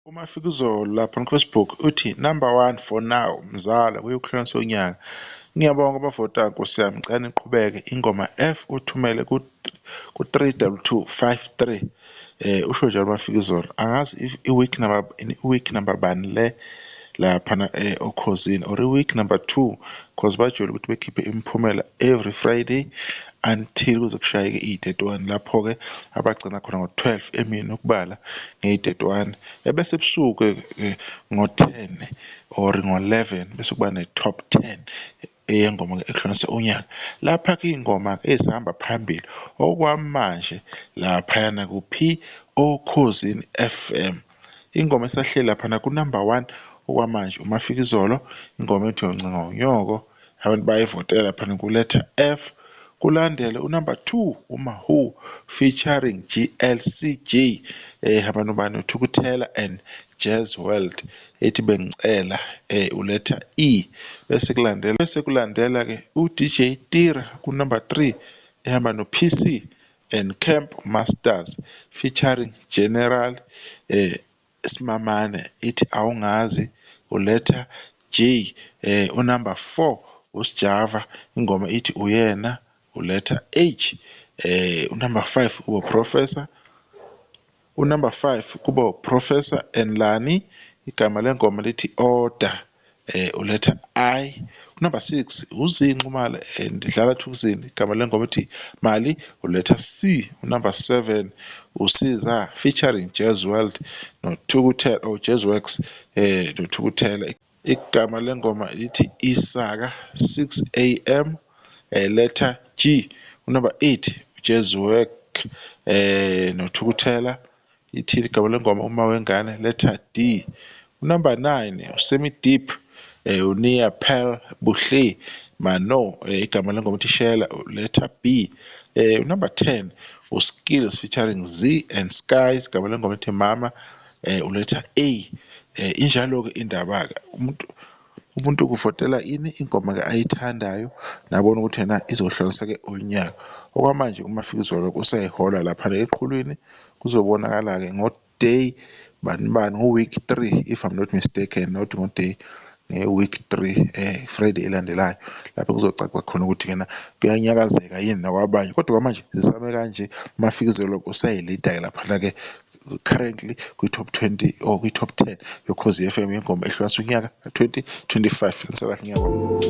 UMafikizolo lapha ku-Facebook uthi number one for now mzala kuyokuhlukanisa unyaka. Ngiyabonga abavotayo Nkosi yami, ngicela niqhubeke ingoma F uthumele ku-three double two five three. Usho njalo uMafikizolo, angazi if i-week number, i-week number bani le laphana oKhozini or i-week number two, cause bajwayele ukuthi bekhiphe imiphumela every Friday until kuze kushayeke iyi-31, lapho-ke abagcina khona ngo-12 emini ukubala ngeyi-31, ebese ebusuku-ke ngo-10 or ngo-11 bese kuba ne-top 10 eyengoma ekuhlukanisa unyaka. Lapha-ke iy'ngoma-ke ezihamba phambili okwamanje laphayana ku-P Okhozini F_M. Ingoma esahleli laphana ku-number one okwamanje uMafikizolo, ingoma ethi Uyoncenga Unyoko, abantu bayayivotela laphana ku-letter F. Kulandele u-number two uMawhoo featuring G_L_C_J hamba nobani uThukuthela and Jazz World ethi Bengicela uletha E. Bese kulandela-ke u-DJ Tira ku-number three ehamba no-P_C and Camp Masters featuring General Simamane ithi Awungazi uletha J. U-number four uSjava ingoma ithi Uyena uletha H. U-number five kubo Professor, u-number five kubo Professor and Lani, igama lengoma lithi Order, uletha I. U-number six uZee Nxumalo and Dlala Thukzin, igama lengoma ithi Mali, uletha C. U-number seven uSiza featuring Jazz World noThukuthela or Jazz Works noThukuthela, igama lengoma lithi Isaka 6 am, letter G. U-number 8 Jazz Work noThukuthela, ithi igama lengoma Uma Wengane, letter D. U-number 9 uSemi Deep, uNia Pearl Buhle Mano, igama lengoma ithi Shela, letter B. U-number 10 uSkills featuring Z and Skies, igama lengoma ithi Mama, uletha A. Injalo-ke indaba-ke, umuntu kuvotela ini ingoma-ke ayithandayo nabona ukuthi yena izohlukanisa-ke unyaka. Okwamanje uMafikizolo usayihola laphana eqhulwini, kuzobonakala-ke ngo-day bani bani, ngo-week three if I'm not mistaken, not ngo-day, nge-week three, Friday elandelayo, lapho kuzocaca khona ukuthi-ke na kuyanyakazeka yini nakwabanye. Kodwa kwamanje zisame kanje, uMafikizolo usayi-lead-a-ke laphana-ke currently kwi-top 20 or kwi-top 10 yoKhozi FM yengoma ehlukanisa unyaka ka-2025. Nisakahle, ngiyabonga.